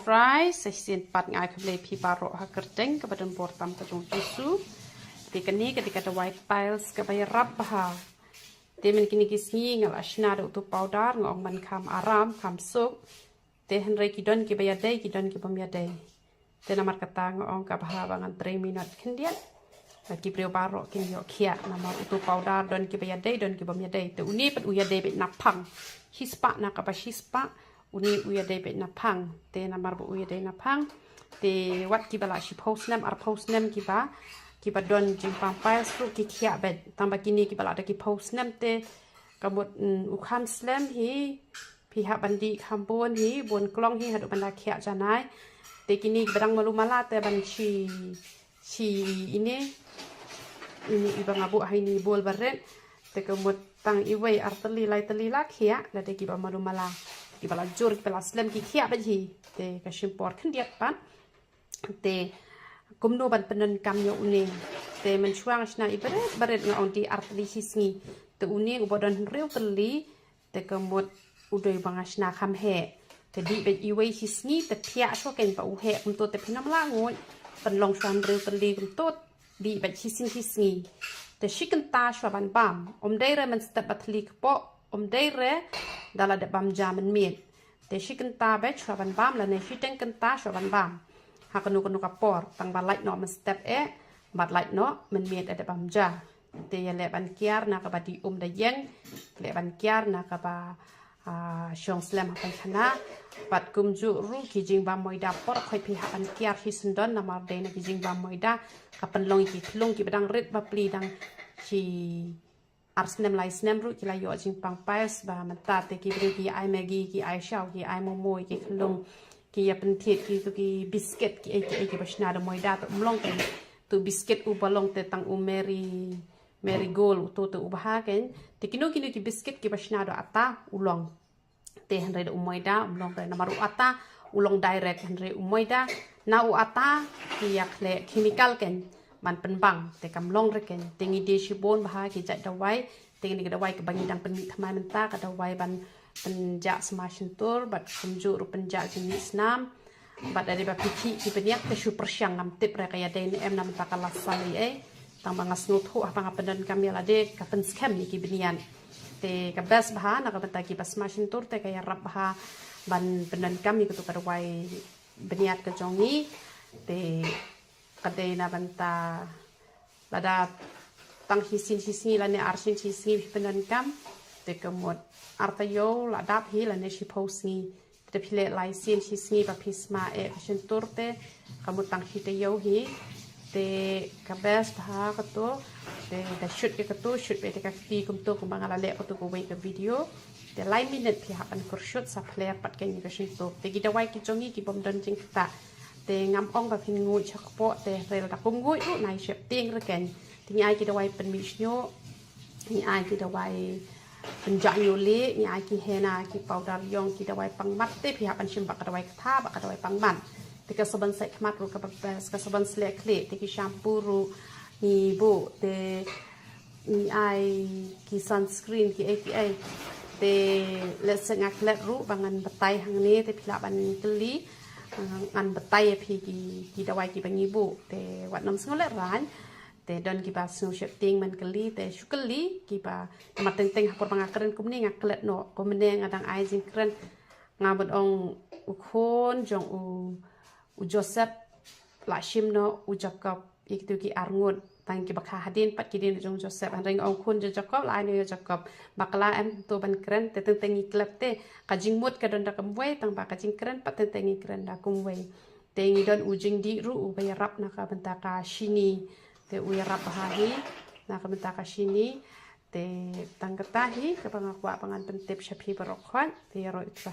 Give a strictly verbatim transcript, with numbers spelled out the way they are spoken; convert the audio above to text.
Surprise, sa shisien pat nga ai khublei phi baroh ha kyrteng kaba donbor tam ka jong u Jisu. Te kane ka dei ka dawai piles kaba ïarap bha. Te mynta kine ki sngi nga la shna da utu u powder, nga ong man kham aram, kham suk. Te hynrei ki don kiba ïadei, ki don kibym ïadei. Te namar kata nga ong ka bha ba ngan trei minot khyndiat. Ba ki briew baroh kin ïoh khiah namar utu u powder don kiba ïadei, don kibym ïadei. Te une pat u ïadei beit naphang. Shispah na kaba shispah, une u ïadei beit naphang. Te namar ba u ïadei naphang, te wat kiba la shiphew snem, arphew snem kiba, kiba don jingpang piles ruh ki khiah beit. Tang ba kine kiba la da ki phew snem te ka mut, mm, u kham slem hi, phi hap ban dih kham bun hi, bun klong hi haduh ban da khiah janai. Te kine kiba dang malu mala te ban shi, shi ine, ine iba nga buh ha ine i bowl ba rit. Te ka mut tang iwei, ar tylli, lai tylli la khiah, lada kiba malu mala, kiba la jur, kiba la slem ki khiah beit hi. Te ka shim por khyndiat pat. Te kumno ban pyndonkam ïa une. Te mynshuwa nga shna i barit barit, nga ong dih ar tylli shi sngi. Te une uba don hynriew tylli, te ka mut u dei ba nga shna kham heh. Te dih beit iwei shi sngi, te thiah shuwa kein ba u heh kumto, te phin ym lah nguid. Pynlong shuwa hynriew tylli kumto, dih beit shi sngi shi sngi. Te shi kynta shuwa ban bam. Ym dei re mynstep ba thylli kpoh, ym dei re da la dep bam ja mynmiet. Te shi kynta beit shuwa ban bam lane shiteng kynta shuwa ban bam. Ha kano kano ka por, tang ba lait noh mynstep eh, bad lait noh mynmiet eh da bam ja. Te ïa leh ban kiar na kaba dih um da ïeng, leh ban kiar na kaba, ah, shong slem ha paikhana. Bad kumjuh ruh ki jingbam moida por khoit phi hap ban kiar hi syndon namar dei na ki jingbam moida ka pynlong ïa ki khyllung kiba dang rit bapli, dang shi ar snem lai snem ruh ki la ïoh jingpang piles. Ba mynta te ki briew ki ai Maggi, ki ai shaw, ki ai momo ïa ki khyllung, ki ïa pynthied kitu ki biscuit kiei kiei kiba shna da moida. Te um long kein utu u biscuit uba long te tang u Mary, Marigold, utu te u bha kein. Te kino kino ki biscuit kiba shna da ata u long. Te hynrei da u moida um long re namar u ata u long direct, hynrei u moida na u ata ki ïa khleh chemical kein ban pynbang, te kam long re kein. Te ngi die shibun bha ki jait dawai. Te kane ka dawai kaba ngi dang pynmih thymmai mynta, ka dawai ban pynjah sma shyntur bad kumjuh ruh pynjah jingmih snam. Bad lada ba phi khih ki bniat te shu pyrshang, ngam tip re ka ïadei ne em, namar ka la saw ei ei. Tang ba nga sngewthuh haba nga pyndonkam ïa lade ka pynskhem ïa ki bniat. Te ka best bha na ka bynta kiba sma shyntur te ka ïarap bha ban pyndonkam ïa katu ka dawai bniat ka jong ngi. Te ka dei na bynta lada tang shisien shi sngi lane arsien shi sngi phi pyndonkam, te ka mut ar taïew la dap hi lane shiphew sngi. Te phi leh lai sien shi sngi ba phi sma eh ka shyntur te ka mut tang shi taïew hi. Te ka best bha katu. Te da shoot ïa katu, shoot beit ïa ka kti kumtu kumba nga la leh katu kawei ka video. Te lai minit phi hap ban kyrshoot sa phler pat kein ïa ka shyntur. Te ki dawai ki jong ngi kibym don jingktah. Te ngam ong ba phin nguid sha kpoh, te hynrei lada kum nguid ruh nai sheptieng re kein. Te ngi ai ki dawai pynmih shñiuh, ngi ai ki dawai pynjah ñiuh lieh, ngi ai ki henna, ki powder ïong, ki dawai pang mat, te phi hap ban shim bad ka dawai ktha bad ka dawai pang mat. Te ka sabon sait khmat ruh kaba best, ka sabon sleh khlieh, te ki shampoo ruh ngi buh, te ngi ai ki sunscreen kiei kiei. Te lehse nga klet ruh ba ngan batai hangne, te phi lah ban kylli, eh, ngan batai ïa phi ki, ki dawai kiba ngi buh. Te wat nym sngew lehraiñ. Te don kiba sngew sheptieng ban kylli, te shu kylli kiba, namar teng teng ha por ba nga kren kumne nga klet noh. Kumne nga dang ai jingkren, nga mut ong u khun jong u, u Joseph la shim noh u Jacob ïa kitu ki arngut. Tang kiba kha hadien pat ki dei jong u Joseph, hynrei nga ong khun jong u Jacob la ai noh ïa u Jacob. Bakla em to ban kren, te teng teng ngi klet te ka jingmut ka don da kumwei, tang ba ka jingkren pat teng teng ngi kren da kumwei. Te ngi don u jingdih ruh uba ïarap na ka bynta ka shini. Te u ïarap bha hi na ka bynta ka shini. Te tang kata hi kaba nga kwah ba ngan pyntip sha phi baroh khoit. Te ïaroh ïa uta